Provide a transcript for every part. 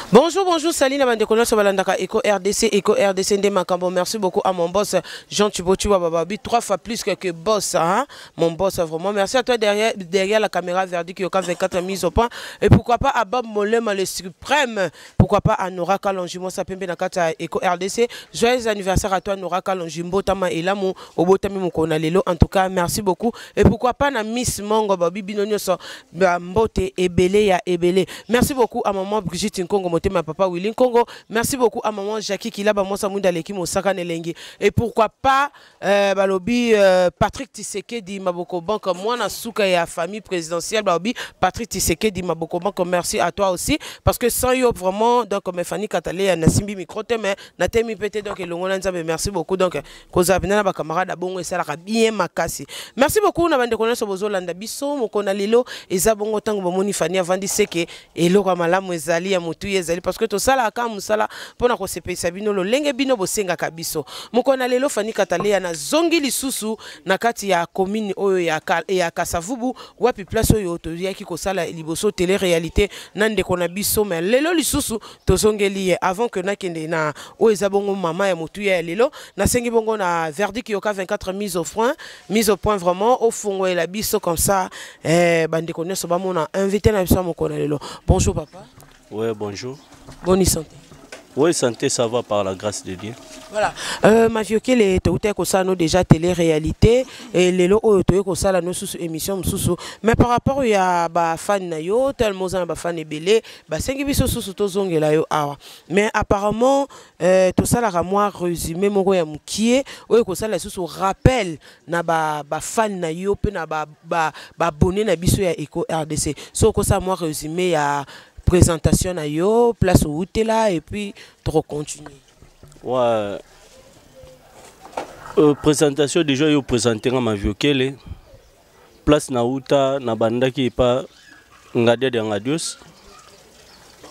Bonjour, bonjour, salut, na bandeko nyonso balandaka Eco RDC, Eco RDC nde makambo. Merci beaucoup à mon boss Jean Thibaut Chiba Bababi, trois fois plus que boss, hein? Mon boss, vraiment. Merci à toi derrière la caméra, Verdi Yoka 24 mise au point. Et pourquoi pas à Bob Molema, le suprême. Pourquoi pas à Nora Kalonji, moi, ça pembe na kati Eco RDC. Joyeux anniversaire à toi, Nora Kalonji, Mbotama Elamu, Obotami Mukona Lelo. En tout cas, merci beaucoup. Et pourquoi pas na Miss Mongo, Babi Bino nyonso, ba Mbote, Ebele ya Ebele. Merci beaucoup à maman Brigitte Nkongo, motema papa Willy Nkongo. Merci beaucoup à maman Jackie Kilaba, Mosa Munda Leki, Mosaka Nelengi. Et pourquoi pas balobi Patrick Tshisekedi Maboko Banque, moi na souka ya famille présidentielle balobi Patrick Tshisekedi Maboko Banque, merci à toi aussi parce que sans yo vraiment donc mes Fanny Katale na simbi micro te mais na temi pété donc elongo na Nzambe, merci beaucoup donc koza bina na ba camarade bongo esalaka bien makasi. Merci beaucoup na bande kona so bozolanda biso mokona lelo eza bongo tango bomoni Fanny avandi seke eloko ya malamu ezali ya motu ye ezali parce que tosalaka mosala mpona kosepelisa bino lolenge bino bosengaka biso. Mokona lelo Fanny Kataleya na zongi lisusu na kati ya commune oyo ya Kasavubu wapi place oyo toyaki kosala liboso télé-réalité na ndeko na biso, mais lelo lisusu tozongeli ye avant que nakende na oyo eza bongo mama ya motu ya lelo nasengi bongo na Verdict Yoka 24 mise au point, mise au point vraiment au fongo la biso comme ça bandeko nyonso bamona invité na biso mokona lelo. Bonjour papa. Ouais, bonjour. Bonne santé. Oui, santé, ça va par la grâce de Dieu. Voilà. Maviokele, tu as kosala déjà télé-réalité et lelo oyo toye kosala no susu émission mususu. Mais par rapport ya ba fan na yo, tellement za ba fan ebele, ba sengi biso susu tozongela yo awa. Mais apparemment tosalaka mwa résumé moko ya mukie oyo kosala susu rappel na ba fan na yo pe na ba abonné na biso ya Eco RDC. So kosala mwa résumé ya présentation na yo, place où t'es là et puis tu continues. Ouais. Présentation déjà yo présenter nga Maviokele. Place na uta na bandaki pa ngadia de ngadios.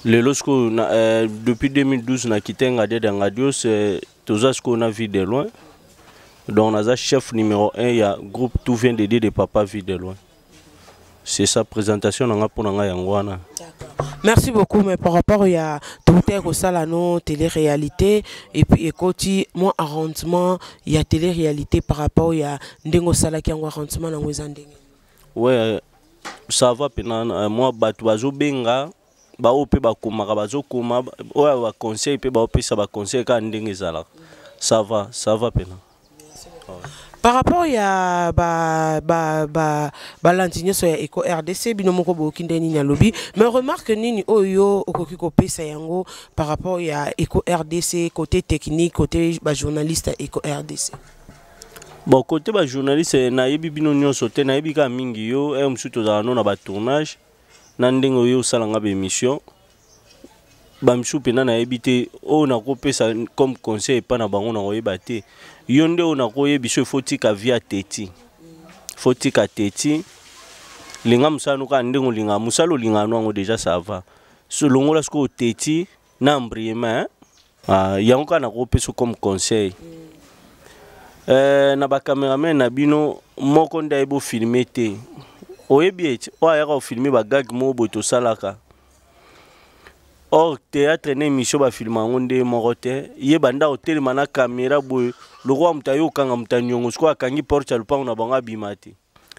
Lelo siko na depuis 2012 na quitté ngadia de ngadios, toza siko na vie de loin. Donc naza chef numéro 1 ya groupe Tout vient de Dieu de papa vie de loin. C'est sa présentation nanga pona nga yango wana. D'accord. Merci beaucoup, mais par rapport à tout est no télé-réalité et puis ekoti moi arrondissement il y a télé-réalité par rapport ya ndengo sala ki yango arrondissement nango eza ndenge. Ouais, ça va pena moi bato bazo benga ba oyo pe bakomaka bazokoma oyo ba conseil pe ba opesa ba conseil ka ndenge ezalaka. Ça va, ça va pena. Par rapport ya ba balandi nyonso ya Eco RDC bino moko boyoki nde nini alobi, mais remarque nini oyo okoki kopesa yango par rapport ya Eco RDC côté technique, côté ba journaliste ya Eco RDC? Bon, côté ba journaliste nayebi bino nyonso te, nayebi kaka mingi yo, mosusu tozala no na ba tournage na ndenge oyo osalanga ba émission. Ba misusu mpenza nayebi te oyo nakopesa comme conseil epai na bango nakoyeba te. Yo nde oyo nakoyebi so faut tika vie ya teti. Faut tika teti. Linga mosala no kaka ndenge olingaka, mosala olingaka no yango déjà ça va. So longola sikoyo teti na embrayement, hein? Ah, yango kaka nakopesa comme conseil. Na ba cameraman na bino moko nde ayebi ofilme te. Oyebi ete oyo ayaka ofilme ba gag moko boye tosalaka. Or théâtre na émission ba filme yango nde moko te. Ye banda otelema na caméra boye lokola moto ayokanga moto anyongo sikoyo akangi porte ya lopango na bango abima te.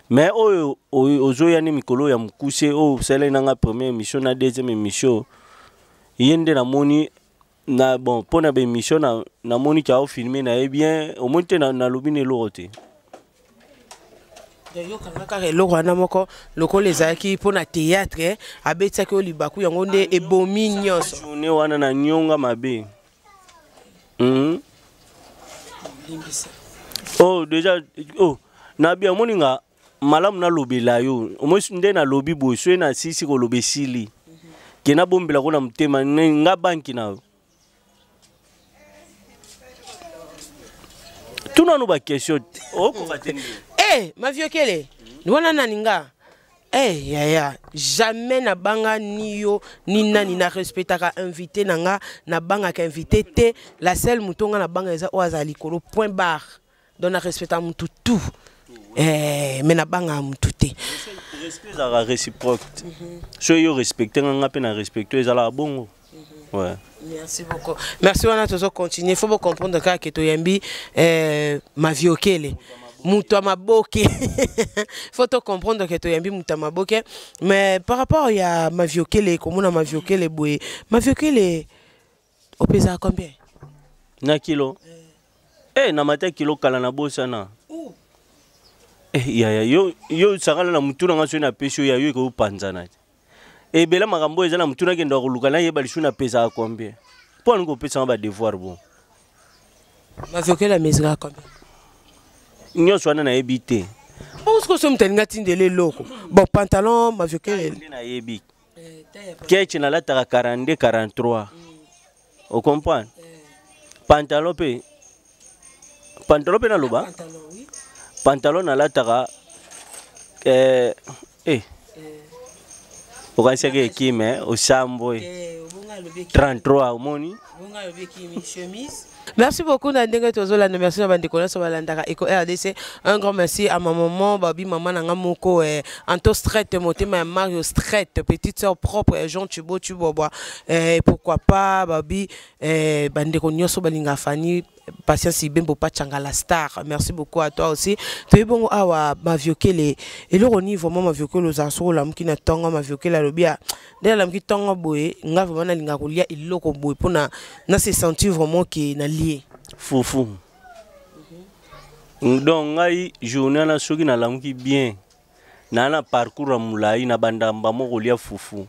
Mais oyo, oyo ozoya ni mikolo ya mokuse oyo osaleli nanga première émission na deuxième émission, ye nde namoni na bon mpona ba émission na namoni ka ofilme na ye bien, omoni te nalobi na eloko te. Yokanga kaka eloko wana moko lokola ezalaki mpona théâtre, abetisaki oyo libaku yango nde ebomi nyonso. Journée wana na nyonga mabe. Limbisa. Oh déjà oh nabi amoni nga malamu nalobela yo. Omoni nde nalobi boye soki nasisi koloba esili. Ke nabombela ko na motema nga banki na yo. Tuna no ba question okoka te nde. Eh, Maviokele, wana nani nga? Eh, yaya, jamais na banga ni yo ni nani na respectaka invité na nga, na banga ka invité te, la seule muto nga na banga eza oyo azala likolo point barre. Donc na respecta mutu tout. Eh, mais na banga mutu te. Respect ezalaka réciproque. Soki yo respecte nga, nga mpe na respecte yo, ezalaka bongo. Ouais. Merci beaucoup. Merci wana tozo continuer. Faut bo comprendre kaka ke toyambi euh, maviokele. Moto ya maboke. Faut to comprendre que toyambi moto ya maboke. Mais par rapport ya maviokele, komona maviokele boye. Maviokele opesa combien? Na kilo. Eh, na mata kilo kala na bosana. Eh, ya ya yo yo sakala na mutu na nga so na pesi yo ya yo ekopanzana. Ebele makambo eza na mutu nakenda koluka nayeba lisusu napesaka combien. Mpo alingi kopesanga badevoir bon. Maviokele amesaka combien? Nyonso wana nayebi te. Bongo sikoyo soki moto alingi atindela eloko bon pantalon maviokele nde nayebi keche nalataka 42 43 ocomprendre pantalon mpe pantalon mpe naloba pantalon nalataka eh, eh. Okanisaki ekime osambwe 33 omoni. Merci beaucoup na ndenge tozolanda. Merci na bandeko nyonso balandaka Eco RDC. Un grand merci à ma maman, babi mama na nga moko eh, Anto Stret, motema ya Mario Stret, petite sœur propre eh, Jean Tubo Tubobwa. Eh, pourquoi pas babi eh, bandeko nyonso balinga Fanny Patience Ibembo Pachanga la star. Merci beaucoup à toi aussi. Toyebi bongo awa Maviokele. Eloko ni vraiment Maviokele ozala soko olamuki na ntongo Maviokele alobi ah, nde nalamuki ntongo boye nga vraiment nalinga kolia eloko boye mpona na se sentir vraiment ke nalie. Fufu. Donc ngai journée wana soki nalamuki bien naa na parcours ya molai na bandamba moko kolia fufu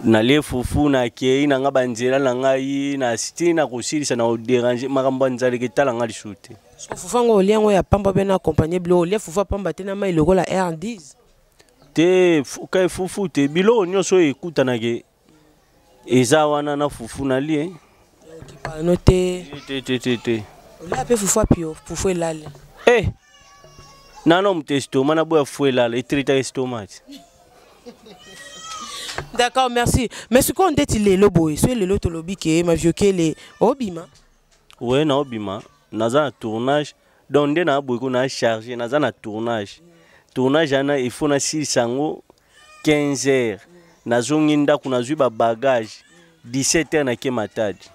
nalie fufu nakei na nga banzela na ngai na ti na kosilisa na koderange makambo ya nzala eketala nga lisusu te. Fufu yango olia yango ya pamba mpe na accompagne biloko olia fufu ya pamba te na mai lokola R10 te kai fufu te biloko nyonso oyo ekutanake eza wana na fufu nalie kipano te te te te te olia mpe fufu apio fufu elali eh nano moto estomac naboya fufu elala etraitaka estomac. D'accord, merci. Mais sikoyo ndeti lelo boye soki lelo tolobi ke Maviokele obima. We na obima naza na tournage donc nde na boye ko na charge naza na tournage tournage wana il faut nasilisa yango 15 heures nazongi ndako nazwi babagage 17 heures nake Matadi.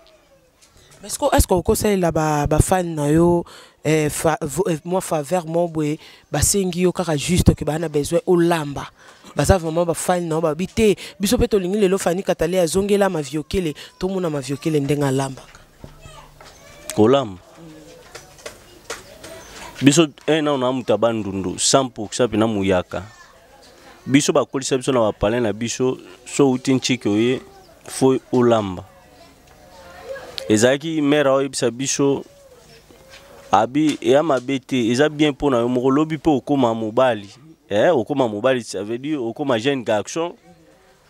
Mais est-ce que okosalela bafan na yo eh, fa, eh, mwa faveur mo boye basengi yo kaka juste ke baa na besoin olamba baza vraiment bafan na yo babi te biso mpe tolingi lelo Fani Katale azongela Maviokele tomona Maviokele ndenge alambaka. Kolamba biso eh, nano na moto ya bandundu 100 mpena muyaka biso bakolisa biso na bapalin na biso so outi ntiki oye fo olamba ezalaki mare aoyebisa biso abi eya mabe te eza bien mpo na yo moko lobi mpe okóma mobali eh, okóma mobali ça veut dire okóma jeune garçon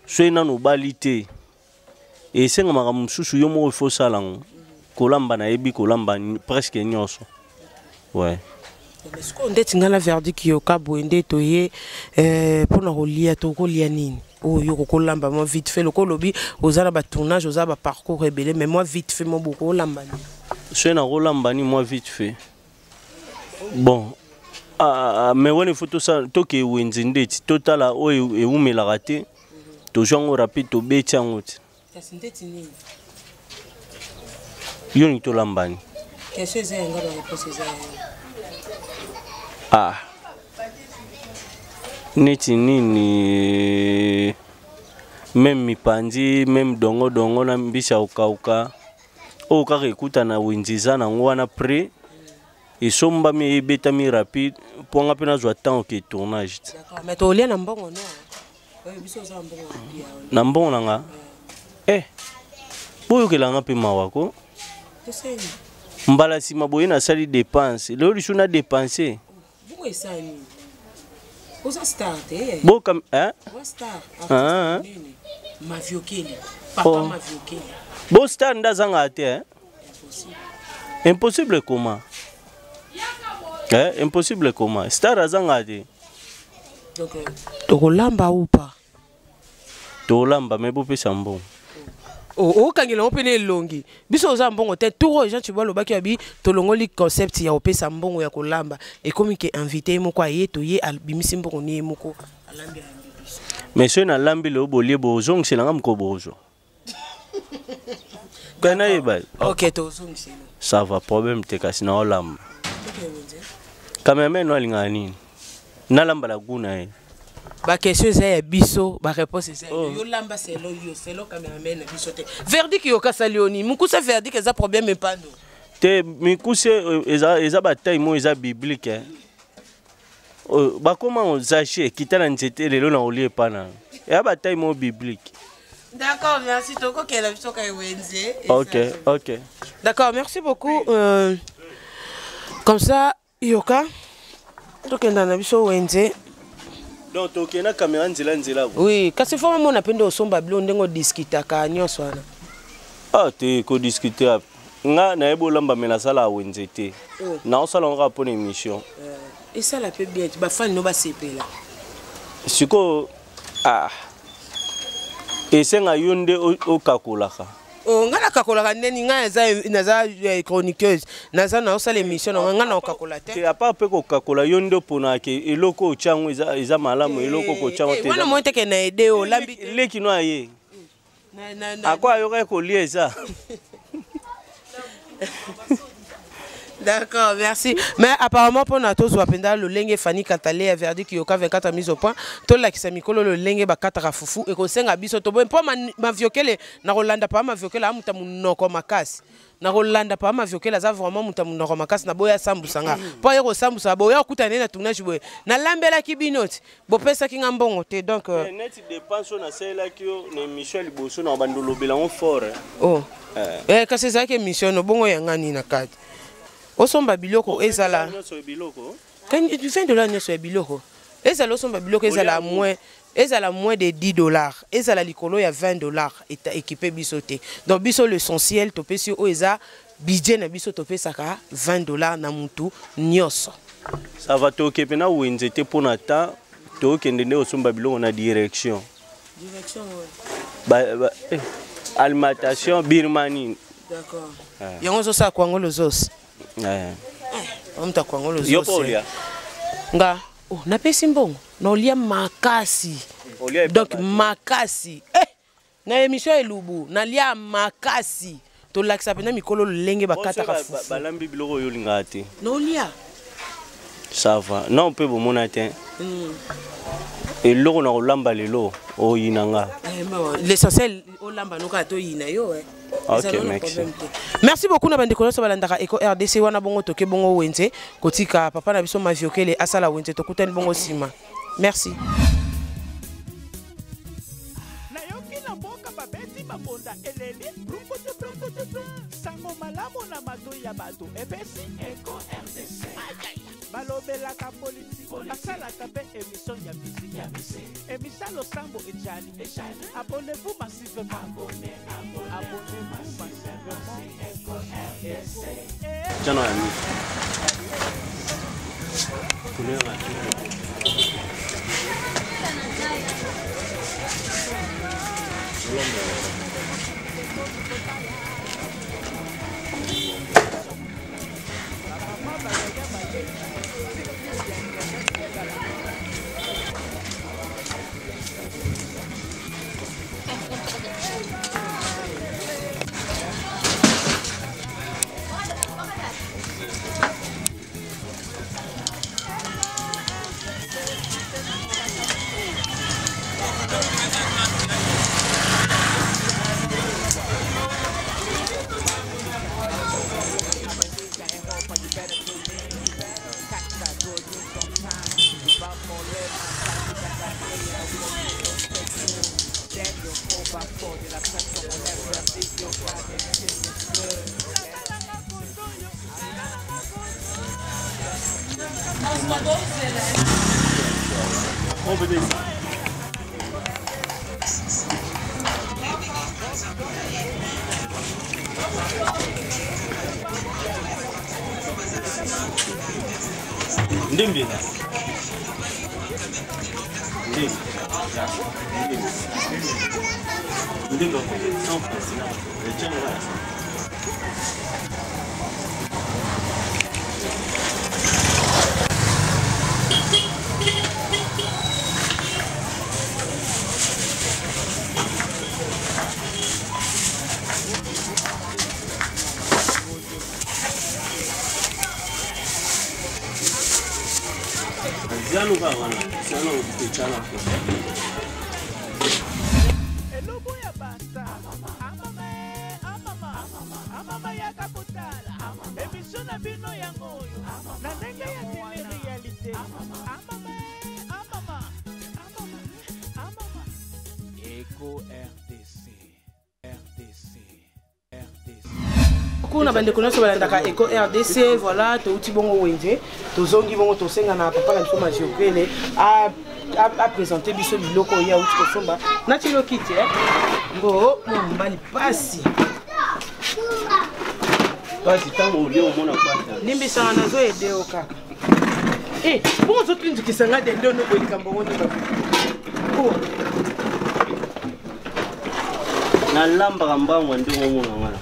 soki nano obali te esengamaka mosusu yo moko ifo osala yango kolamba nayebi kolamba presque nyonso ouais. Sikoyo ndeti ngai na verdict yoka boye nde toye mpona kolia tokolia nini oyo kokolamba mwa vite fait lokola olobi oza na batournage oza baparcours ebele mais mwa vite fait mo bokolamba nini? Soki nakolamba nini mwa vite fait bon ah, mais wana ifo toke wenze ndeti totala oyo ewumelaka te tozwa yango rapide tobeti yango te. Kasi ndeti nini? Yo ningi tolamba nini? Question eza yanga, baréponse eza yanga. Ah, neti nini même mipanzi même dongo dongo na mbisi ya kokauka oyo kaka ekuta na wenze eza nango wana près esombami ebetami rapide mpo nga mpe nazwa temps oke tournage te. Mais tolia na mbongo no oyo biso oza mbongo ya na mbongo na nga eh boyokelanga mpe mawa ko toseni mbala nsima boye nasali dépense lelo lisu na dépense. Bongo esali oza star te. Bokam eh? Oza star. Ah. Artiste monene Maviokele papa. Oh. Maviokele bo star nde azangaka te eh? Impossible. Impossible comment eh? Impossible comment star azangaka te. Donc tokolamba ou pas? Tolamba me bopesa mbongo. Okangela ngo mpene elongi biso oza mbongo te tour oyo Jean Tubo alobaki abi tolongoli concept ya kopesa mbongo ya kolamba ekomi ke invité ye moko aye toye abimisi mbongo ni ye moko alambi ayambi biso. Mais soki nalambi lelo bolie bozongiselanga moko bozwa. Kai nayeba. Ok, tozongisela. Ça va, problème te, kasi na olamba. Cameraman no alingaka nini? Nalamba la goût na ye. Baquestion eza ya biso, baréponse eza oh. Yo lamba selo yo selo cameraman na biso te. Verdict yokasali yo nini mokuse? Verdict eza problème epando. Te, mikuse eza, eza bataille moko eza biblique, eh. Bakoma zache kita na nzete lelo na olie epa na eya bataille moko biblique. D'accord, merci. Tokokela biso ka wenze. Ok. D'accord, merci beaucoup. Comme ça, yoka tokenda na biso wenze. Donc tokende na caméra nzela nzela. Oui, kasi fo mamona mpe nde osomba bilo ndenge odiskutaka nyonso wana. Ah te, kodiscute nga nayebi olamba, me nasala wenze te. Oh. Naosala ngo kaka mpona émission. Esala mpe bien ti bafani no basepela. Sikoyo, ah, esenga yo nde okakolaka. Oh, ngai nakakolaka ndeni? Ngai naza chroniqueuse, naza naosala émission na ngai, ngai nakokakola te. Te, apart mpe kokakola, yo nde oponaka eloko oyo otya yango eza malamu, eloko okotya yango te. Wana moi teke na ede olambi te. Leki no aye ako ayokaki kolia eza. D'accord, merci. Mais apparemment, pour tozwa mpenza lolenge Fani Katale ya Verdict Yoka 24 mise au point, tolakisa mikolo lolenge bakataka fufu, ekosenga biso toboye mpo maviokele na kolanda pa maviokele amuta monoko makasi. Na kolanda pa maviokele aza vraiment muta monoko makasi na boya asambusa nga. Mpo aye kosambusa boya okutana ye na tournage boye. Nalambelaki bino ti bopesaki nga mbongo te, donc Neti dépense oyo nasalelaki yo na émission ya liboso na bando olobela yango fort, eh. Oh. Eh, kasi ezalaki émission no bongo yanga nini na kati osomba biloko ezala nyonso biloko. 20 $ nyonso ya biloko ezala osomba biloko ezala moins, ezala moins de 10 $, ezala likolo ya 20 $ équipe biso te. Donc biso l'essentiel topesi oyo eza budget na biso, topesaka 20 $ na mutu nyonso. Ça va, toke mpe na wenze te mpo na ta tokende nde kosomba biloko na direction. Direction? Ba, alimentation Birmanie. D'accord, yango ozosala kwango lozos. Eh. Omuta kwango. Yo mpo lozos. olia. Nga, oh, napesi mbongo naolia makasi. Olia epa Donc bato. makasi, eh! Na émission elubu nalia makasi, tolakisa mpenza mikolo lolenge bakataka fufu. Balambi biloko oyo olingaka te. Naolia. Ça va, non, mpe bomona te eloko na kolamba lelo oyina nga. Eh, bon, l'essentiel olamba noka toyina yo, eh. Ok, Eza nano merci. problème te. Merci beaucoup na bandeko nyonso balandaka Eco RDC. Wana bongo toke bongo wenze kotika papa na biso Maviokele asala wenze, tokutani bongo nsima. Merci. Nayoki na mboka babeti mabonda eleli brunkutu brunkutu, sango malamu na matoi ya bato epesi Eko RDC. Balobelaka politike, basalaka mpe émission ya musique, émission losambo ejali. Abonnez-vous massivement, abonnez-vous massivement. Tiana ya miso. Couleur ya Oh bébé. Ndimbi. Ndimbi. Ndimbi. Ndimbi. Sans français. Zanu kaka wana, zanu petana. Elubu ya basta amama amama amama yaka kotala emission na bino yango oyo na ndenge ya tele réalité amama amama amama amama. Eco RDC RDC RDC. Kuna bandeko nyonso balandaka Eco RDC, voilà, touti bongo wenze, tozongi bongo tosenga na papa na biso Magiokele a a présenter biso biloko oyo auti kosomba. Natili okiti ngo mobali pasi. Pasi ntango olie omona pasi. Limbisanga, nazoyede yo kaka. Eh, bongo ozotindikisa nga dende ono boye, likambo ngo nde oh. Nalambaka mbango ya ndenge omona ngana.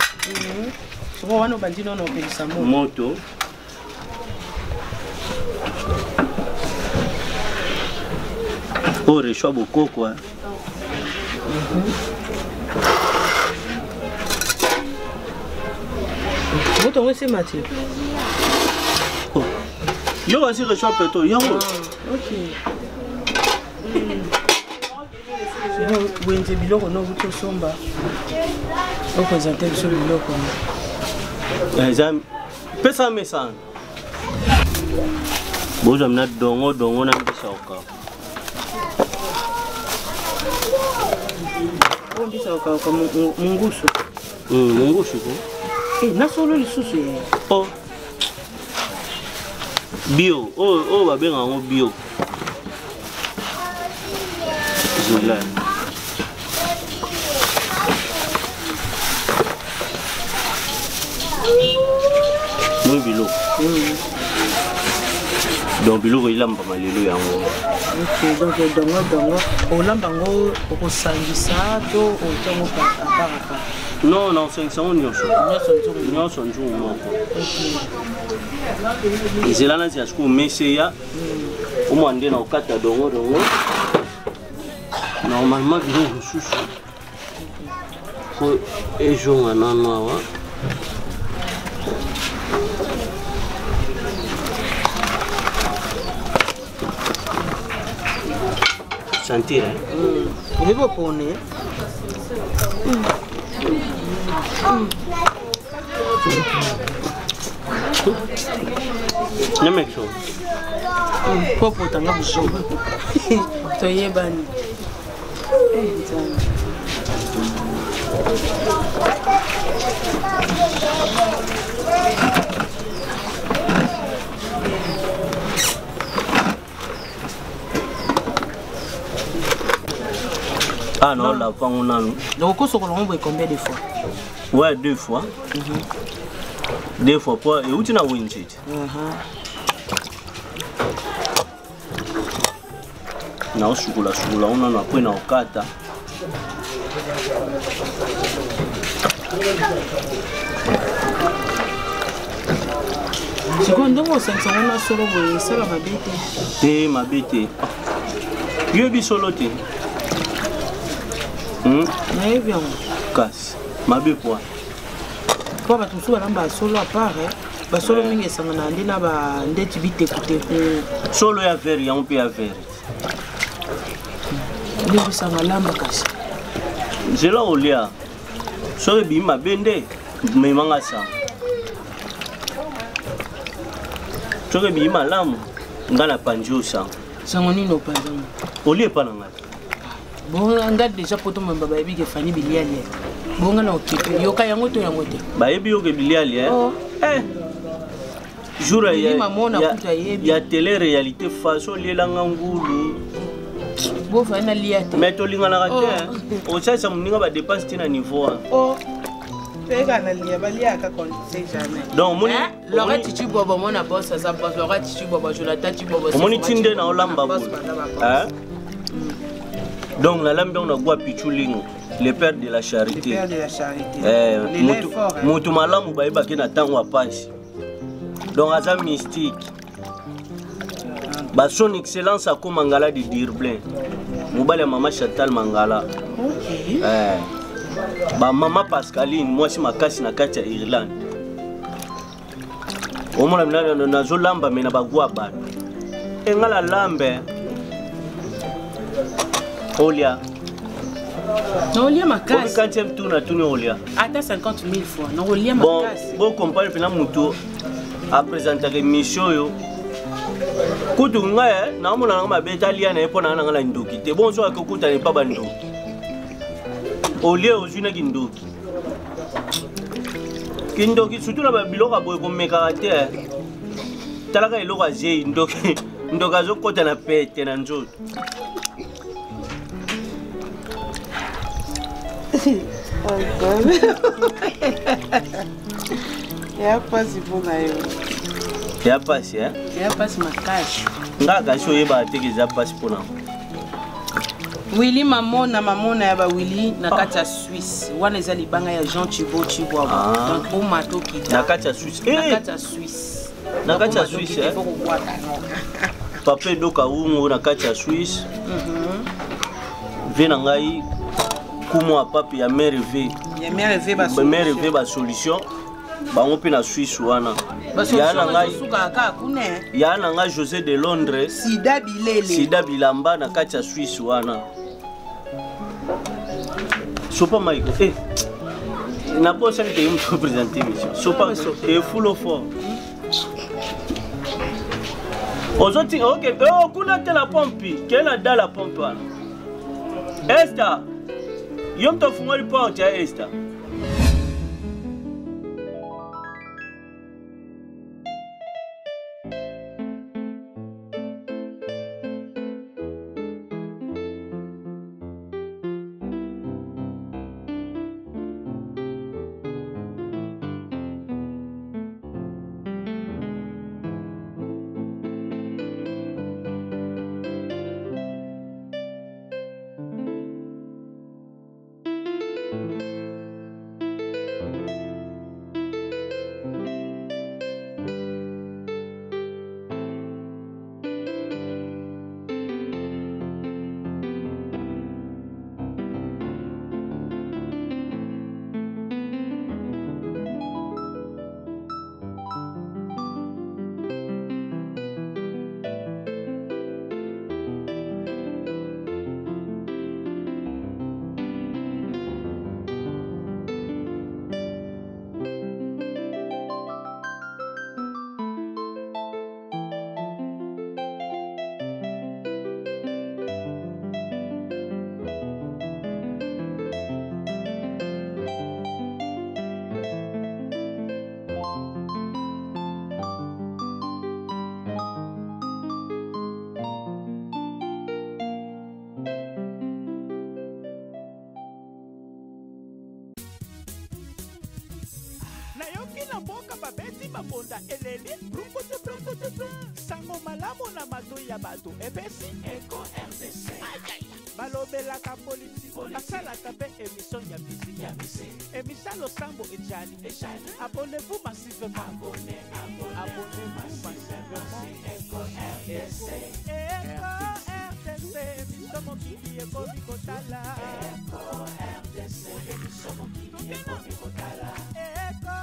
Soko wana obandi nono opelisa moto. Moto. Oyo reshwa bokoko, eh. Moto yango esema te. Oh. Yo kasi reshwa peto yango. Ok, wenze biloko no okuti osomba, oprésente biso biloko. Eza pesa mesana bozwa mina dongo dongo na mbisa okaka. Oyo mbisa okauka mungusu. Mungusu ko. Eh, na solo lisusu ye. Oh. Bio oyo oyo babenga yango bio zola. Moi biloko, donc biloko elambama lelo yango. Ok, donc dongo dongo olamba yango, okosangisa to otiango à part à part? Non, na osangisa yango nyonso. Nyonso nzungu? Nyonso nzungu moko. Nzela nazela sikoyo meseya omwa nde na okata dongo dongo. Normalement biloko mosusu po ezonga nano awa. Sentir, hein? Oyebi opone. Nyamekso. Po potanga buzoba, toyebani. Eh, Nzambe. Ah non, la pango nanu. Donc okosokola ngo boye combien de fois? Ouais, deux fois. Deux fois po euti na wenze te. Naosukola sukola ngo nanu, après naokata. Sikoyo ndenge osangisa ngo na solo boye, esala mabe te? Te, mabe te. Yoyebi solo te? Nayebi yango. Kasi mabe poa? Mpo bato mosusu balamba solo à part, basolo mingi esangana nde na bandeti bitekuteku. Solo ya vert yango mpe ya vert. Ndebisanga lamba kasi. Nzela olia, soki ebimi mabe nde memanga sango, soki ebimi malamu nga na panzi oyo sango. Sango nini opanzanga? Olie epa na ngai. Bonga nga déjà poto momba bayebi ke fani bilialia, bonga na okipe yoka yango to yango te. Bayebi yoke bilialia. Oh. Eh. Jour ya, Bilima mona ya, kutu ayebi. Ya télé réalité façon olielanga ngulu. Bofani nalia te. Mais tolinganaka te. Oh. Osalisa moninga badepense te na niveau wana. Oh. Toyeka nalia, baliaka, on sait jamais. Donc omoni. Laurette Chibobo, mona boss aza boss, Laurette Chibobo, Jonathan Chibobo. Omoni ti nde na olamba boss boye. baza ba boss. Hein? Donc nalambi yango na gwa Pichulingo, le père de la Le charité. père de la charité. Eh, Le lait mutu, fort, hein. mutu malamu bayebaki na ntango ya pasi, donc aza mystique. Bason excellence akoma Ngala de Dirblin, mobali ya mama Chantal Mangala. Ok. Eh, bamama Pascaline, mwasi makasi na kati ya Irlande. Omona mina nazolamba me na bagwa bato. Enga la lambe. Olia. Naolia makasi. Quantième tour na tuni olia. Ata 50 000 fois. Naolia makasi. Bon, bon comprendre pena mutu a présenter émission yo. Kutu ngai eh, naomona nanga mabe etalia na ye mpo na nanga na ndoki te bonso akokutana epa bandoki olie ozwi na kindoki kindoki surtout na babiloko ya boye komekaka te eh. Talaka eloko azei ndoki ndoki azokota na pete na nzoto. Ya pasi mpo na yo. Ya pasi eh? Ya pasi makasi. Nga kasi oyebaka te ke eza pasi mpo na Willy Mamona, Mamona ya ba Willy na kati ya Suisse. Wana eza libanga ya Jean Thibaut Chibwabwa. Ah. Donc omato kita. Na kati ya Suisse. Na Eh! kati ya Suisse. Na kati ya Suisse, eh? Papa Edo Kaungu na kati ya Suisse. Vie na ngai kumu ya pape ya mère V. Ya mère V ba Ba mère V ba solution. Bango pe na Suisse wana. Ba Ya na solution ngai suka kaka kuna. Ya na ngai José de Londres. Sida Bilele. Sida Bilamba na kati ya Suisse wana. Sopa Michael. Eh. Na bosani te mutu présenter mission. Sopa e full fort. Ozoti OK, oh kuna te la pompe, ke na da la pompe wana. Esther. Yo mto fungoli porte ya Esther. Nayoki na mboka babeti mabonda eleli brukutu brukutu sango malamu na matoi ya bato epesi Eco RDC. Balobelaka politiki, basalaka mpe émission ya musique, émission losambo ejali. Abonnez-vous massivement, abonnez-vous massivement. Eco RDC, Eco RDC, émission mokili ekomi kotala. Eco RDC, émission mokili ekomi kotala. Eco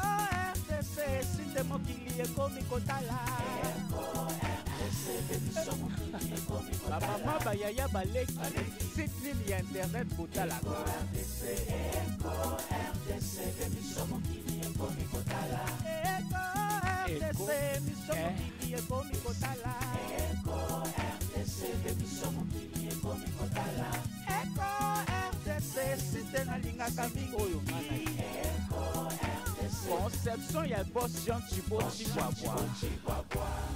RDC, site mokili ekomi kotala. Eco RDC, émission mokili ekomi kotala. Bamama bayaya baleki, site nini ya internet botalaka? Eco RDC, émission mokili ekomi kotala. Eco RDC, émission mokili ekomi kotala. Eco RDC, émission mokili ekomi kotala. Eco RDC, site nalingaka mingi oyo nga na Eco RDC. Conception ya boss Jean Thibaut Chibwabwa.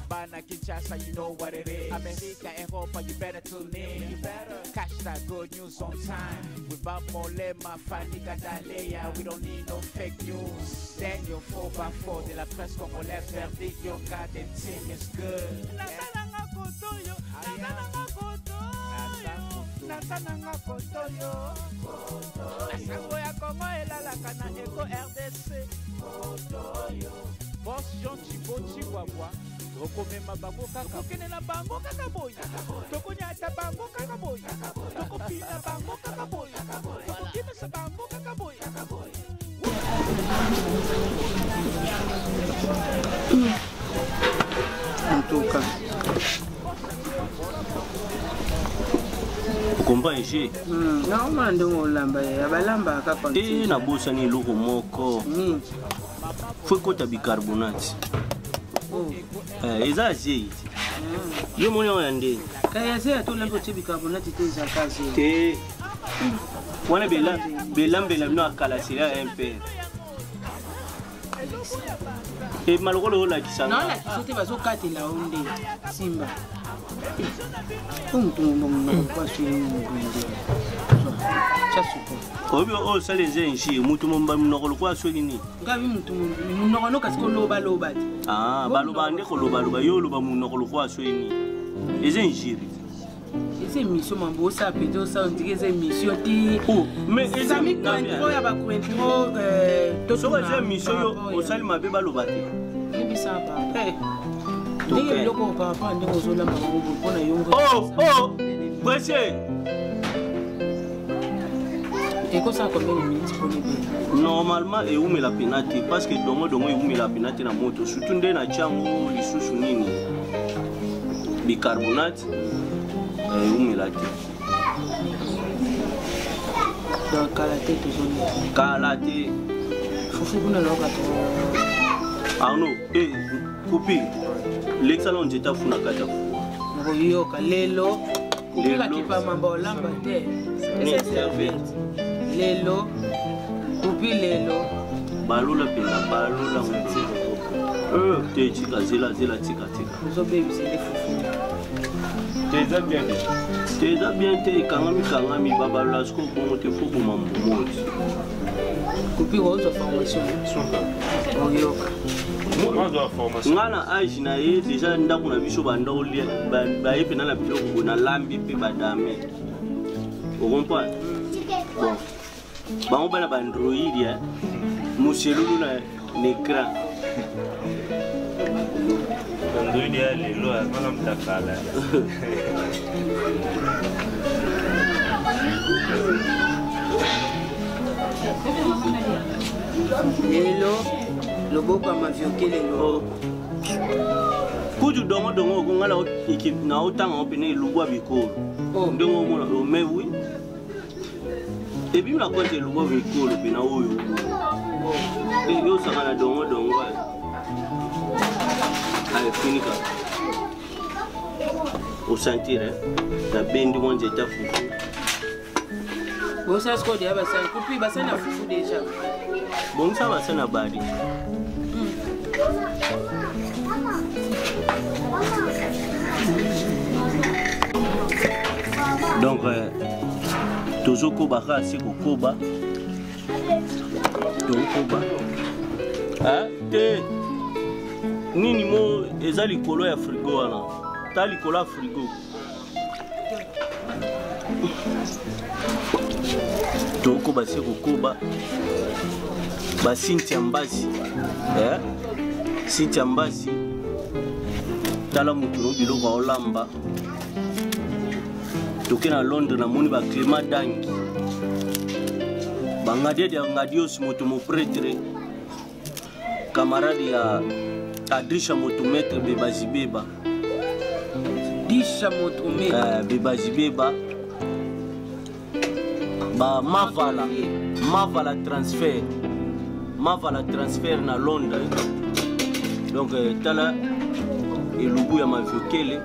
Bana Kinshasa, you know what it is. America, Europa, you better tune in. You better catch that good news on time. With Bob Molema, Fanny Gadalea, we don't need no fake news. Daniel 4x4 de la presse congolaise, verdict, your goddamn team is good. Nasalanga kotoyo, nasalanga kotoyo, nasalanga kotoyo. Sango ya Congo elalaka na Eco RDC. Boss Jean Thibaut Chibwabwa, tokomema bango kaka, tokokende na bango kaka boye, tokonyata bango kaka boye, tokopina bango kaka boye, tokokimisa bango kaka boye. En tout cas. Comprends je? Naomona ndenge olamba ya balambaka kaka. Te, nabosani eloko moko. Fo ekota bicarbonate. Oh. Eza azei yo moni yango ya ndenge. Kaya azei ata olambi otie bicarbonate te, ezalaka azei. Te, wana belambela bino akala sela ya mpere ema lokola olakisa. Naolakisa te, bazokatela yo nde simba o motu monoko aswi nde tya suko. Oyebi oyo osala eza injure, motu momba monoko lokola soki nini. Ngabi motu monoko no, kasi kolobaloba te. Ah, balobaka nde kolobaloba. Yo oloba monoko lokola soki nini, eza injure. Eza émission, mambo osala pete osala ondike eza émission te. Mais Sami Cointro ya bacointro. Soki eza émission, yo osali mabe, baloba te. Yebisa pardon, ndenge biloko par rapport ndenge ozolamba bango boye mpona yo. Oh oh, pressé. Ekosala combien de minutes mpona ebela? Normalement ewumela pena te, parce que dongo dongo ewumela pena te na moto, surtout nde na tiango lisusu nini, bicarbonate, ewumela te. Donc kala te tozoni. Kala te. Fufu kuna naoka to. Arno e kupi lekisa na nzete afu na kati ya fufu. Nakoyoka lelo kupika kipamamba olamba te. Ese serviette lelo kupi lelo. Balola mpenza, balola te, tika, zela zela, tika tika. Ozobebisa nde fufu. Te, eza bien te, eza bien te, ekangami kangami, babalola siko bongo te, fo boma mbumoti. Kupi ozwa formation, oyoka. Nga na age na ye déjà, ndako na biso banda olia baye mpena na biloko boye, nalambi mpe badame, ocomprendre? Bon, bango bana baandroid ya moselulu na écran. Android ya lelo azanga mutakala. Lelo loboko ya mavioke lelo. Kutu dongo dongo oko nga na otanga ngo pene elubwa bikolo ndenge omona, mais oui, ebimi na konte elubwa bikolo pena oyo yosaka na dongo dongo. Aye, finika osentir nabendi mwa nzete ya fufu. Bosala sikoyo deya basani, kupi basani ya fufu déjà. Bongisa basani ya bari. Donc tozokoba kaka se kokoba, tokokoba te nini mo eza likolo ya frigo wana, ta likolo ya frigo. Tokoba se kokoba. Basintia mbasi, eh? Sintia mbasi, tala motu no biloko aolamba. Toke na Londres, namoni baclément dangi, bangadiadi ya ngadios, moto mopretre, camarade ya Adrisha, moto maître Bebazibeba. Disha moto. Bebazibeba, ba Mavala, Mavala transfert, Mavala transfert na Londres. Donc tala elubu ya maviokele,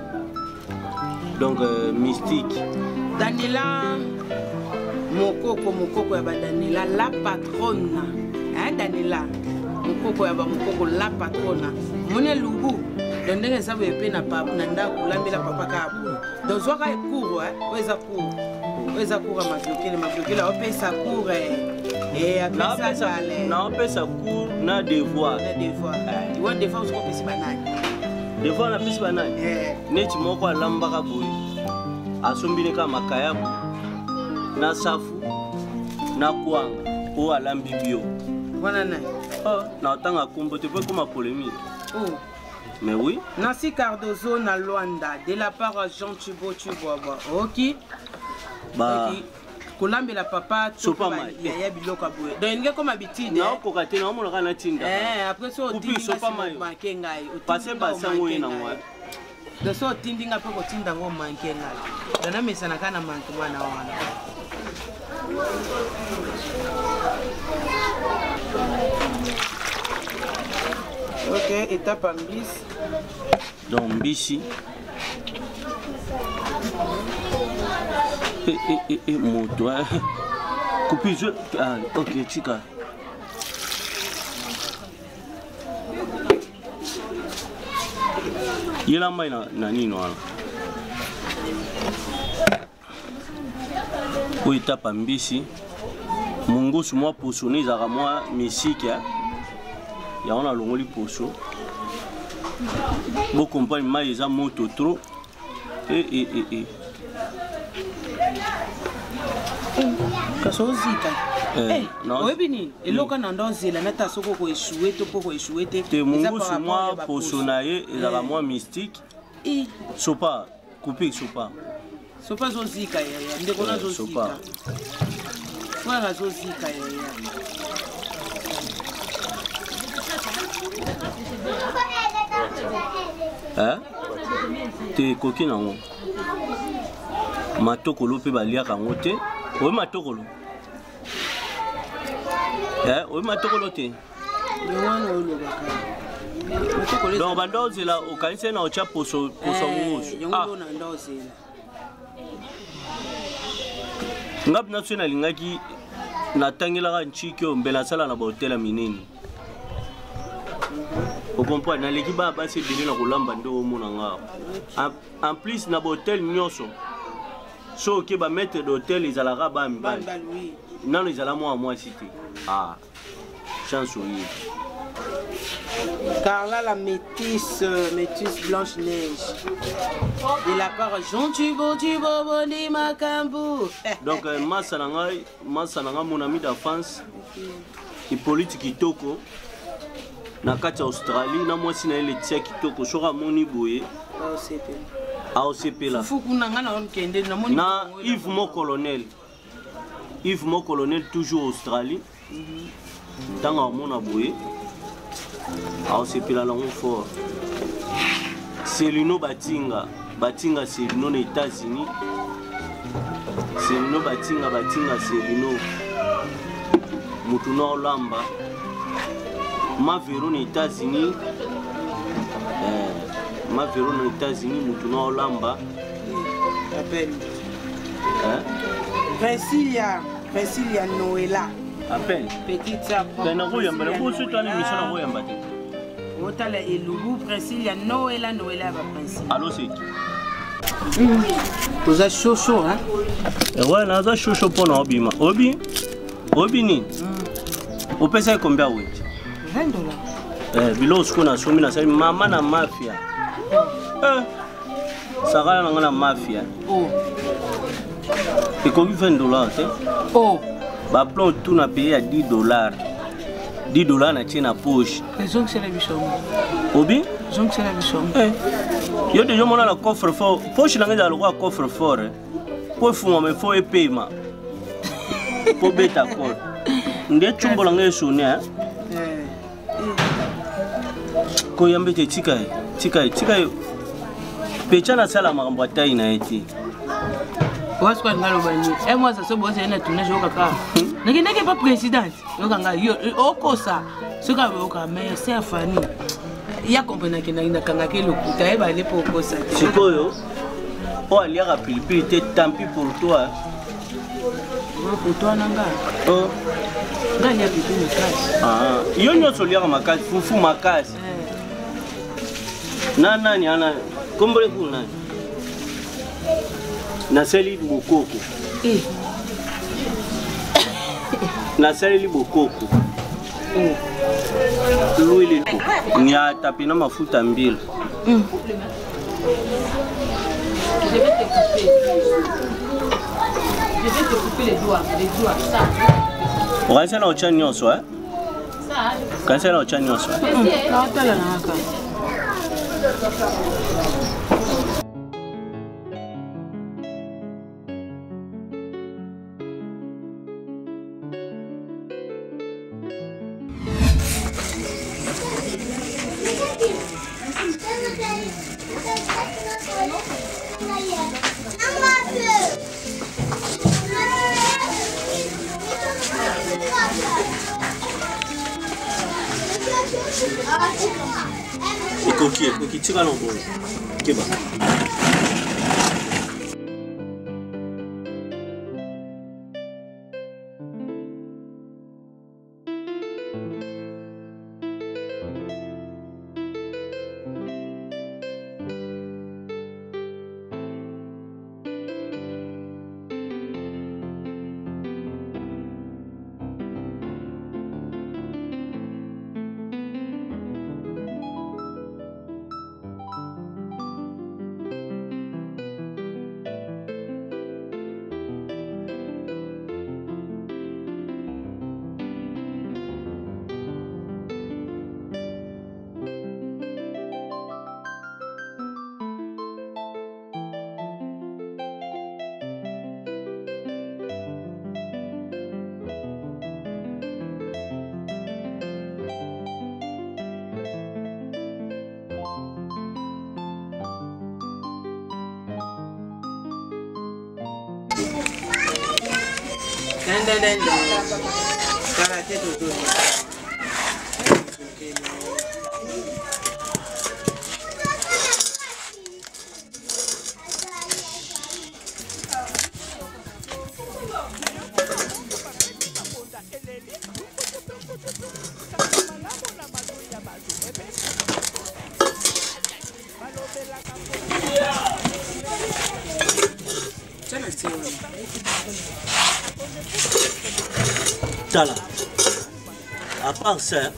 donc mystique. Daniela Mokoko, mokoko ya badanela, la patrona, hein, Daniela Mokoko ya bamokoko, la patrona. Moni elubu, donc ndenge eza boye mpe na ndako olambela papa kaka boye. Donc zwaka cours oyo eza cours, oyo eza cours ya maviokele. Maviokele aopesa cours, apesa kale. Naopesa cours na devoir. Na devoir iwa, devoir soki opesi banani? Devoir napesi banani? Neti moko alambaka boye, asombini kaka makayabu na safu na kwanga, oyo alambi bio. Wana nani? Na otanga kombo te po ekoma polémique. Oh. Mais oui. Nancy Cardozo na Luanda, de la part à Jean Thibaut Chibwabwa. Ok. Ba Ok. Kolambela papa to Sopa mai. ya biloko ya boye. Donc elingi comme habitude. Naokoka te, naomona kaka natinda. Eh, après so Kupi, otindi sopa mai. manke ngai. Pase basango ye nango. Donc so otindi nga mpe kotinda yango manke ngai. Donc namesana kaka na manquement na wana. Ok, étape ya mbisi. Donc mbisi e, e, e, e, moto eh. Coupe je ah, ok tika. Yela mai na, na nini wana oyo etapa mbisi mongusu mwa poso ne ezalaka mwa misiki eh. Yango nalongoli poso bokomprendre mai eza moto trop e, e, e, e. Kasi ozika. Eh, oyebi nini eloko na ndo ozela nata soki okoechoue to mpo okoechoue te. Te mongusu mwa poso na ye ezalaka mwa mystique. Sopa coupe sopa. Sopa azozika yaya, ndeko na azozika, frère azozika yaya. Te ekoki nango matokolo mpe baliaka yango te. Oyo matokolo, oyo matokolo te. Donc banda ozela okanisi na otya poso poso mongusu. Nga mpena soki nalingaki natangelaka ntiki oyo mbe nasala na bahotel ya minene, ocomprendre? Naleki baya basi ebele na kolamba nde omona nga. En plus na bahotel nyonso so oke bamaître d'hôtel ezalaka baya mibali, nano ezala mwa mwasi te. Ah, chance oyebi. Carla la métisse, métisse blanche neige. De la part Jean Thibaut Thibaut Bondi Makambu. Donc massa na ngai, massa na ngai mon ami d'enfance. Hippolyte Kitoko na kati ya Australie na mwasi na ye Laetitia Kitoko soki amoni boye aosepela. Fufu kuna nga na okende namoni na Yves Mo Colonel. Yves Mo Colonel toujours Australie. Ntango amona boye aosepela nango fort. Celino Batinga, Batinga Celino na États-Unis. Celino Batinga, Batinga Celino mutu na olamba Mavero na États-Unis, eh, Mavero na États-Unis mutu na olamba. Appel. Hein? Priscilla, Priscilla Noëlla. Appel. Petite sœur. Te nakoyamba na boso to ana émission nakoyamba te. Otala elubu Priscilla Noëlla, Noëlla ya ba Priscilla. Allo seki. Toza chaud chaud hein. Ouais, naza chaud chaud mpona obima. Obi? Obi nini? Opesaki combien wenze? $20. Eh, biloko sikoyo nasombi nasali mama na mafia. Eh, sakala na nga na mafia. Oh. Ekoki $20 te. Oh. Baplon tout na paye ya $10. $10 natie na poche. Ezongisela biso yango. Obi? Ezongisela biso yango. Eh. Yo deja omona na coffre fort poche na ngai ezala lokola coffre fort eh. Po efungwama efo epema po beta kode nde cumbo na ngai esone eh. Koyamba ete tika ye, tika ye, tika ye pecha nasala makambo atai na ye te. Wasiko alinga aloba nini? E mwasa so bozali na tournage okaka nakendaki pa présidente yokanga yo okosa soki ayoka mais ser Fani ya komprenaki nakangaki lokuta yebale mpo okosa te. Sikoyo oyo aliaka pilipili te, tant pis pour toi. Pour toi na nga. Oh. Nga alia pilipili makasi. Ah, yo nyonso oliaka makasi, fufu makasi. Na nani ana kombole ku nani nasaleli bokoko. Eh. Nasaleli bokoko. Oh. Lwili nyata pena mafuta mbila. Je vais te couper. Je vais te couper les doigts. Les doigts, ça. Okanisa na otya nyonso eh? Kanisa na otya nyonso. Naotala na kaka. Ekoki, ekoki, tika na boye. Keba. Tala. À part ça,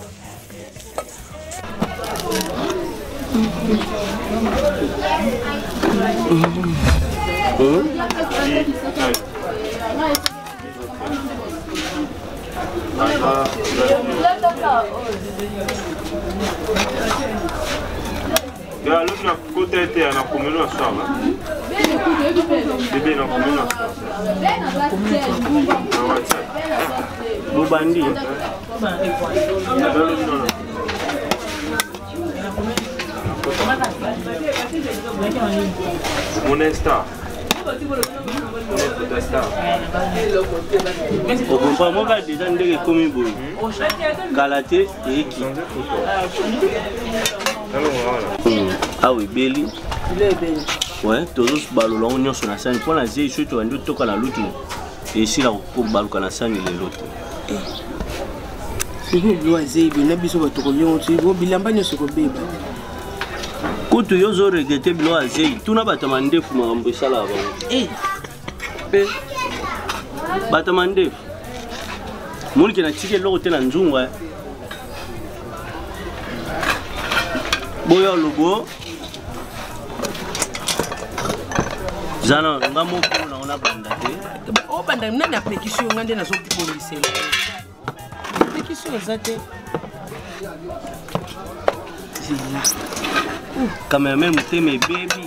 Alobi na kota ete na komelo ya soir bebe na komelo ya soir na WhatsApp. Bobandi. Alobi nono. Mon Insta. Mon Insta. Okompa moka deja ndenge ekomi boye kala te eyeki awa ebeli ouais tozobalola yango nyonso na sani mpo na zei soki tobandi otoka na lutu esila kobaluka na sani lelo te. Sikoyo azei na biso bato koliongo ti bilamba nyonso ekobeba. Kutu yo ozoregrete biloko ya zei, tuna bato ya mandefu makambo esalaka bango. Mpe bato ya mandefu monike natiki eloko te na nzungu boyo alobo zana nga moko nango nabanda te. Obanda nani apekisi yo? Nga nde nazobongisela, apekisi yo eza te. Zela. Cameraman motema ebebi.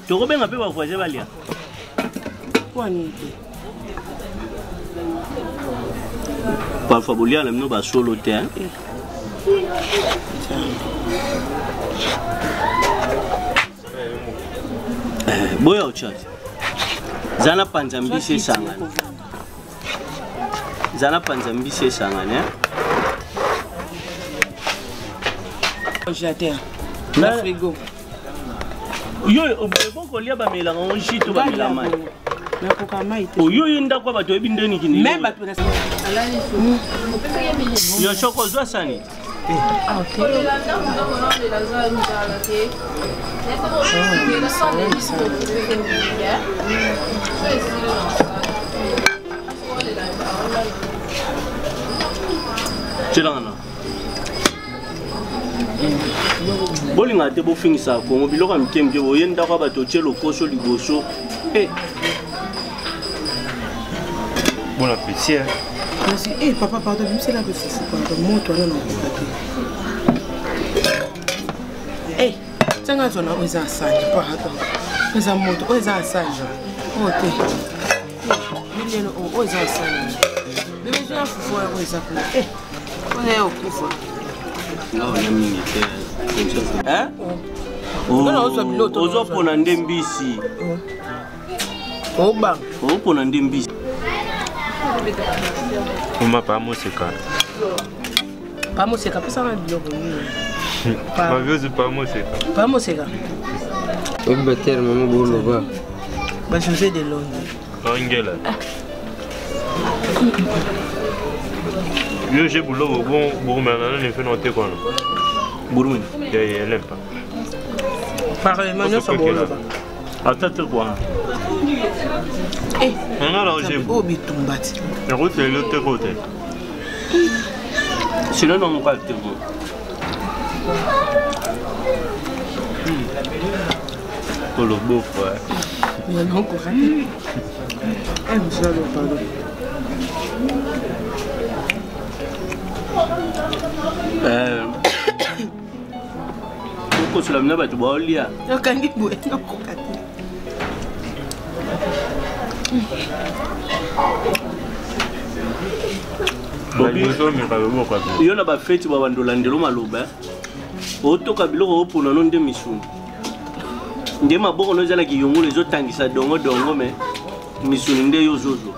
Tokobenga mpe bavoisin balia. Mpo nini te? Parfois bolia na bino basolo te, hein? Boya otya te. Za na panza mbisi esangana, za na panza mbisi esangana, eh? Congélateur na frigo. Yo bokolia, bamelaka ngo jus to bamela mai? Nakoka mai te. Oyo ye ndako ya bato oyebi ndeni kini. Même bato na yo soko ozwa sani. Tyelanga na bolingaka te, bofingisaka Kongo biloko ya mike mike. Oye ndako ya bato, otie lokoso liboso. Eh, Bon appétit, hein. Merci. Eh papa, pardon, bimisela mpe fufu, pardon. Moto wana na okoka te. Eh, tianga zona oyo eza asani, pardon. Oyo eza moto, oyo eza asani. Oyo te. Milieno oyo, oyo eza asani. Bebe zwa fufu oyo eza kuna. Eh, oyo ya okufa. Ozopona nde mbisi. Obanga. Opona nde mbisi. Oma pa moseka. Pa moseka pesa na biloko nini? Mavyozi pa moseka. Pa moseka. Oyebi baterme mo boloba. Ba José de Londres. Angela. Yo je bulobo bon burumena na ne fe no te kono. Burumena. Ya ya lempa. Parlement nyonso boloba. Ata te kwa. Eh. Nga la je. Oh bitumba ti. Yango te lo te kote. Sinon non ka te ko. Kolobo frère. Mais non ko rate. Eh monsieur pardon. Okosola mina bato baolia. Okangi boye nakoka te. Yo na bafeti babandolandelo maloba otoka biloko opona no nde misuni nde maboko no ezalaki yongolo ezotangisa dongo dongo me misuni nde yo ozozwa.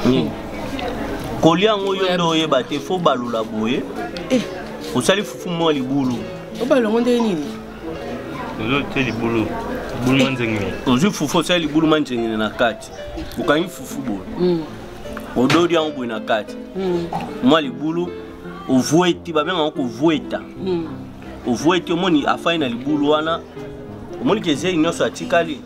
Nini kolia yango yo nde oyeba te fo balula boye osali fufu mwa libulu. Obalongo nde nini? Ozotie libulu. Libulu manzengene. Ozwi fufu osali libulu manzengene na kati. Okangi fufu boye. Ododi yango boye na kati. Mwa libulu ovueti babenga yango kovueta. Ovueti omoni afai na libulu wana. Omoni ke zei nyonso atikali.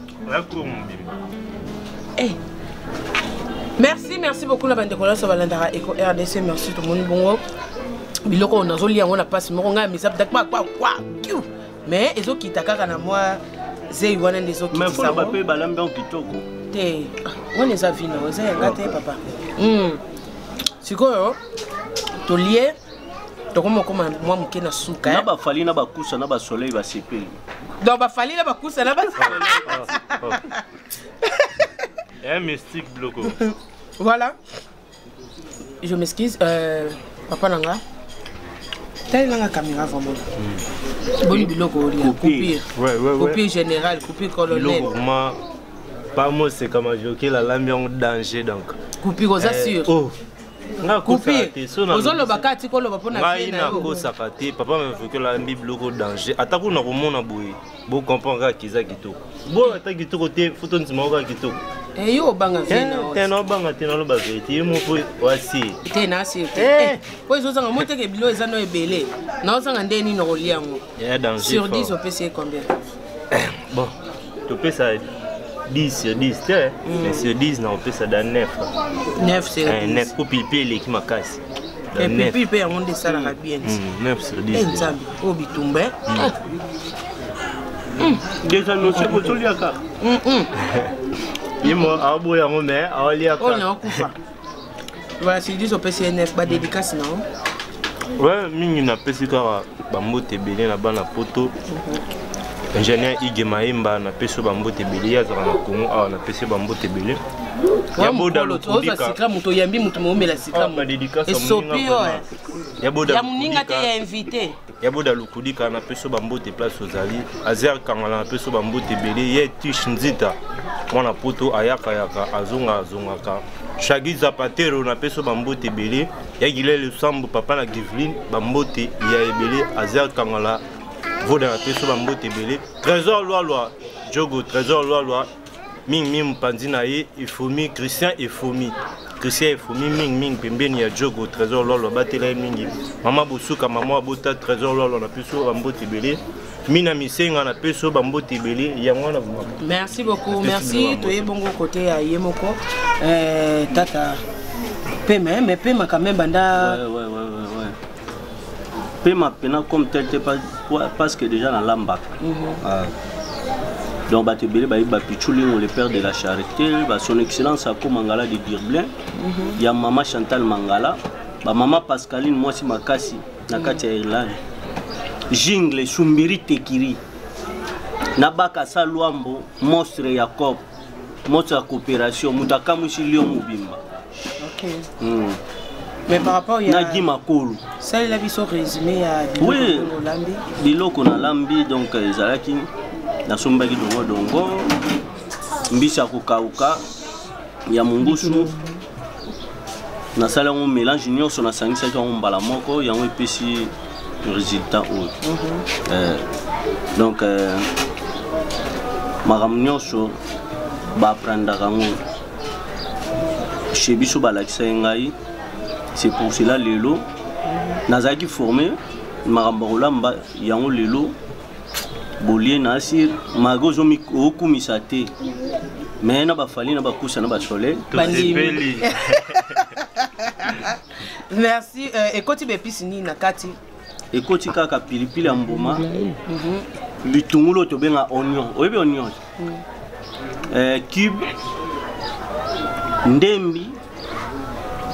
Merci, merci beaucoup la bande kola so balandaka Eco RDC, merci tout le monde bongo. Biloko nazolia yango na pasi moko ngai misa kwa kwa kwa. Mais ezokita kaka na mwa zei wana nde ezokitisa. Mais faut ba pe balambi en kitoko. Te wana eza vino, eza yanga te papa. Sikoyo tolie tokomokoma mwa moke na suka. Na bafali na bakusa na basoleil basepeli. Donc bafali na bakusa na basoleil. Un mystique bloco. Voilà. Je m'excuse, papa nanga. T'as la caméra vraiment. Bon biloko coupure. Ouais ouais ouais. Coupure générale, coupure colonel. Biloko vraiment pas moi c'est comme joker la lambi en danger donc. Coupure aux assure. Oh. Nga coupure. Ozolo bakati ko loba pona vie na yo. Nga kosaka te papa me veut que la lambi biloko danger. Atako na komona boye. Bo comprendre ka kiza kitoko. Bo ata kitoko te photo ntima ka kitoko. Eh yo banga vie na. Te no banga te no ba vérité mo po wasi. Te na si te. Po ezozanga mo te ke bilo eza no ebele. Na ozanga nde nini kolia yango. Ya danger. Sur 10 opesi combien? Bon, tu pèses ça 10 sur 10 te, mais sur 10 na opesa da 9. 9 sur 10. 9 ko pilipili eleki makasi. Et pilipili pe yango nde esalaka bien. 9 sur 10. Eh Nzambe, oyo bitumba. Déjà no se botoliaka. Ye mo aoboya yango mais aoliaka. Oyo naokufa. Voilà, sur 10 opesi ye 9, ba dédicace na yo. Ouais, mingi napesi kaka bambote ebele na bana poto. Ingénieur Ige Maemba napesi bambote ebele, ye azalaka na Congo awa napesi bambote ebele. Ya boda lokudika. Sikra moto yambi moto moomela sikra. Esopi yo. Ya boda. Ya moninga te ya invité. Ya boda lokudika napesi bambote place ozali. Azer Kangala napesi bambote ebele, ye Tish Nzita mwana poto ayaka yaka azonga azongaka. Shagi Zapatero napesi bambote ebele, ya Gilele Sambo papa na Giveline bambote ya ebele, Azer Kangala voda napesi bambote ebele, Trésor Lwalwa Jogo Trésor Lwalwa mingi mingi mpanzi na ye Efomi Christian Efomi Christian Efomi mingi mingi pembeni ya Jogo Trésor Lwalwa batela ye mingi, mama Bosuka mama abota Trésor Lwalwa napesi bambote ebele, Mina Misenga napesi bambote ebele yango wana. Merci beaucoup, merci. Toye bongo côté ya ye moko tata pema mais pema quand même banda. Ouais. Pema pena comme tel te parce que déjà na lambaka. Donc bato ebele bayebi bapichulingo, le père de la charité, ba son excellence Ako Mangala de Dirblin, ya mama Chantal Mangala, bamama Pascaline mwasi makasi na kati ya Irlande, Jingle Sumbiri Tekiri na Bakasa Lwambo, monstre ya cop, monstre ya coopération, moto akamwisi lion mobimba. Mais par rapport ya Na Gi Makolo. Salela biso résumé ya biloko olambi. Biloko nalambi, donc ezalaki, nasombaki dongodongo, mbisi ya kokauka ya mongusu, nasali yango mélange nyonso, nasangisaki yango mbala moko, yango epesi résultat oyo. Donc makambo nyonso baaprendaka yango chez biso, balakisa ye ngai. C'est pour cela lelo nazalaki formé makambo ya kolamba yango. Lelo bolie na asir malgré ozokumisa te, mais na bafali na bakusa na basoleil. Tosepeli. Merci. Ekoti baépices nini na kati? Ekoti kaka pilipili ya mbuma, litungulu oyo tobenga oignon, oyebi oignon, cube, ndembi,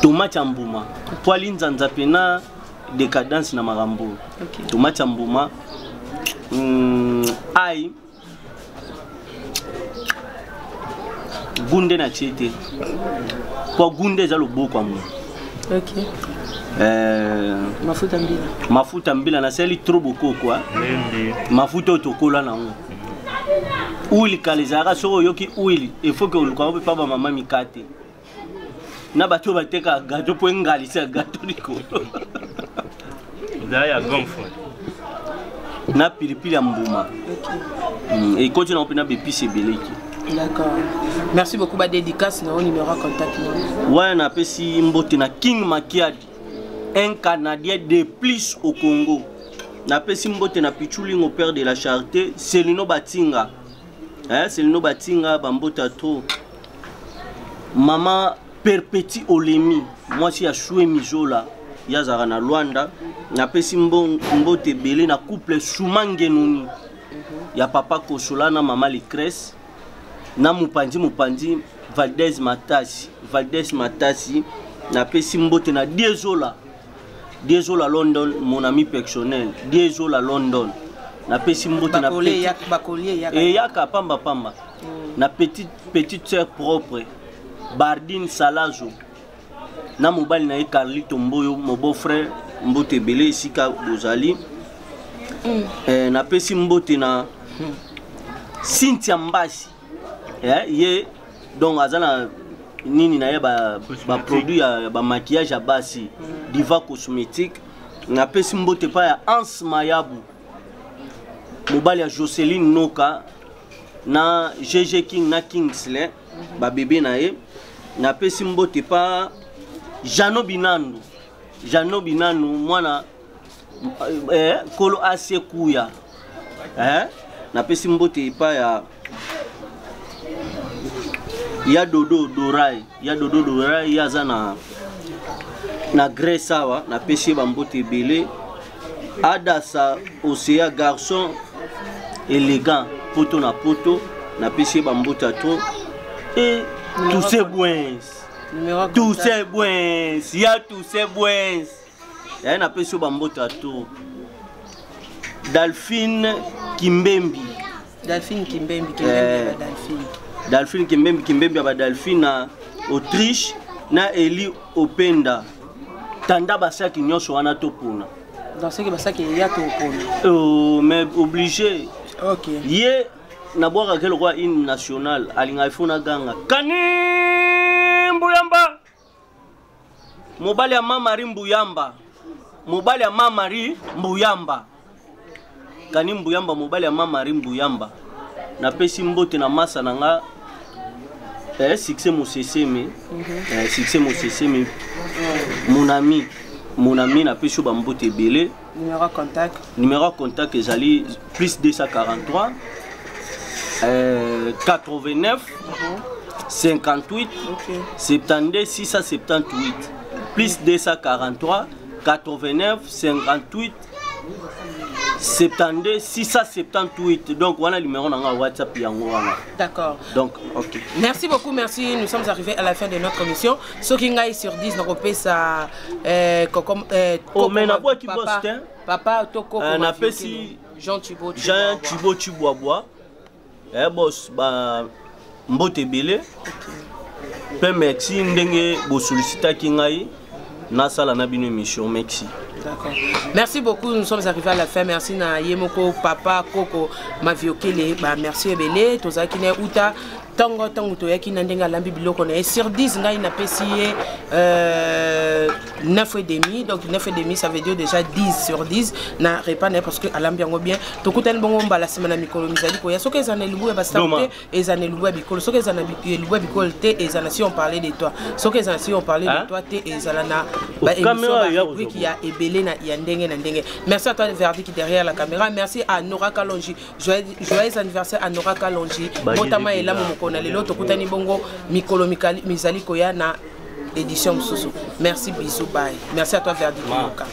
tomate ya mbuma po alinzanza mpena décadence na makambo. Tomate ya mbuma, ai gunde na tie te, po gunde eza loboko ya moto. Mafuta mbila. Mafuta mbila nasali trop bokoko. Lembi. Mafuta oyo tokola nango, huile kala ezalaka. Soki oyoki huile, il faut que oluka ngo mpe pa bamama mikate na bato oyo batekaka gâteau mpo engalisa gâteau likolo. Ezala ya grand frère. Na pilipili ya mbuma. Ekoti nango mpe na baépices ebeleki. D'accord, merci beaucoup. Badédicace na o numéro ya contact na. Wana napesi mbote na King Makiadi, un Canadien de plus au Congo. Napesi mbote na Pichulingo, père de la charité, Selino Batinga, eh, Selino Batinga, bambote ya trop. Mama Perpeti Olemi, mwasi ya Shue Mizola, ye azalaka na Lwanda. Napesi mbote ebele na couple Sumangenuni ya papa Kosola na mama Lecresse, na mopanzi mopanzi Valdez Matasi, Valdez Matasi. Napesi mbote na Diezola, Diezola London, mon ami personnel Diezola London. Napesi mbote na Bakolie eyaka. Eyaka pamba pamba. Na petite sœur propre Bardine Salazo na mobali na ye Carlito Mboyo, mon beau frère, mbote ebele esika bozali. Napesi mbote na Cynthia Mbasi, ye donc aza na nini na ye, baproduit ya bamaquillage ya basi, Diva Cosmétique. Napesi mbote epai ya Hans Mayabu, mobali ya Joceline Noka na GG King na Kingsley, babebe na ye. Napesi mbote pa Jano Binandu, Jano Binandu, mwana kolo asie kuya. Napesi mbote epai ya Dodo Dorai, ya Dodo Dorai, ye aza na Grèce awa. Napesi ye bambote ebele. Adasa Océa, garçon élégant, poto na poto, napesi ye bambote ya trop. E tous bwens, tous bwens ya tous bwens yaye, napesi yo bambote ya trop. Delphine Kimbembi. Delphine Kimbembi, Kimbembi ya Badelphine. Delphine Kimbembi, Kimbembi ya Badelphine na Autriche, na Eli Openda. Tanda basaki nyonso wana topona. Donc soki basaki eya, topona. Oh, mais obligé. Ye nabwakaka lokola hymne national, alingaka ifo naganga kani Mbuyamba, mobali ya Mamari Mbuyamba, mobali ya Mamari Mbuyamba, kani Mbuyamba, mobali ya Mamari Mbuyamba. Napesi mbote na masa na nga, Succès Moseseme, Succès Moseseme, mon ami, mon ami, napesi yo bambote ebele. Numéro ya contact? Numéro ya contact ezali plus 243 89 58 72 678, plus 243 89 58. 72 678. Donc wana numéro na nga WhatsApp yango wana. D'accord. Donc ok. Merci beaucoup, merci. Nous sommes arrivés à la fin de notre émission. Soki ngai sur 10 nakopesa koko Oh, mais nabwaki papa, boss te. Papa to koko Napesi Jean Thibaut. Jean Thibaut Chibwabwa. Eh boss, ba mbote ebele. Mpe merci ndenge bosolicitaki ngai nasala na bino émission, merci. D'accord. Merci beaucoup, nous sommes arrivés à la fin. Merci na Yemoko, papa, Koko, Maviokele. Bah, merci ebele. Tozaki na uta tango tango toyaki na ndenge alambi biloko na ye sur 10, ngai napesi ye 9 et demi. Donc 9 et demi, ça veut dire déjà 10 sur 10 na repas na ye, parce que alambi yango bien. Tokutani bongo mbala nsima na mikolo mizali koya. Soki eza na elubu ya bastar Doma. te, eza na elubu ya bikolo. Soki eza na elubu ya bikolo te, eza na Si on parlait de toi. Soki eza na Si on parlait Hein? de toi te, ezala na Au ba émission, caméra, ba ya rubrique kozwa. ya ebele na ya ndenge na ndenge. Merci à toi Verdi derrière la caméra. Merci à Nora Kalonji. Joyeux, joyeux anniversaire à Nora Kalonji. Ba Botama yele elamu bila. mokolo na lelo. Tokutani bongo mikolo mikali mizali koya na édition mosusu. Merci, bisous, bye. Merci à toi Verdi Ma. Kiyoka.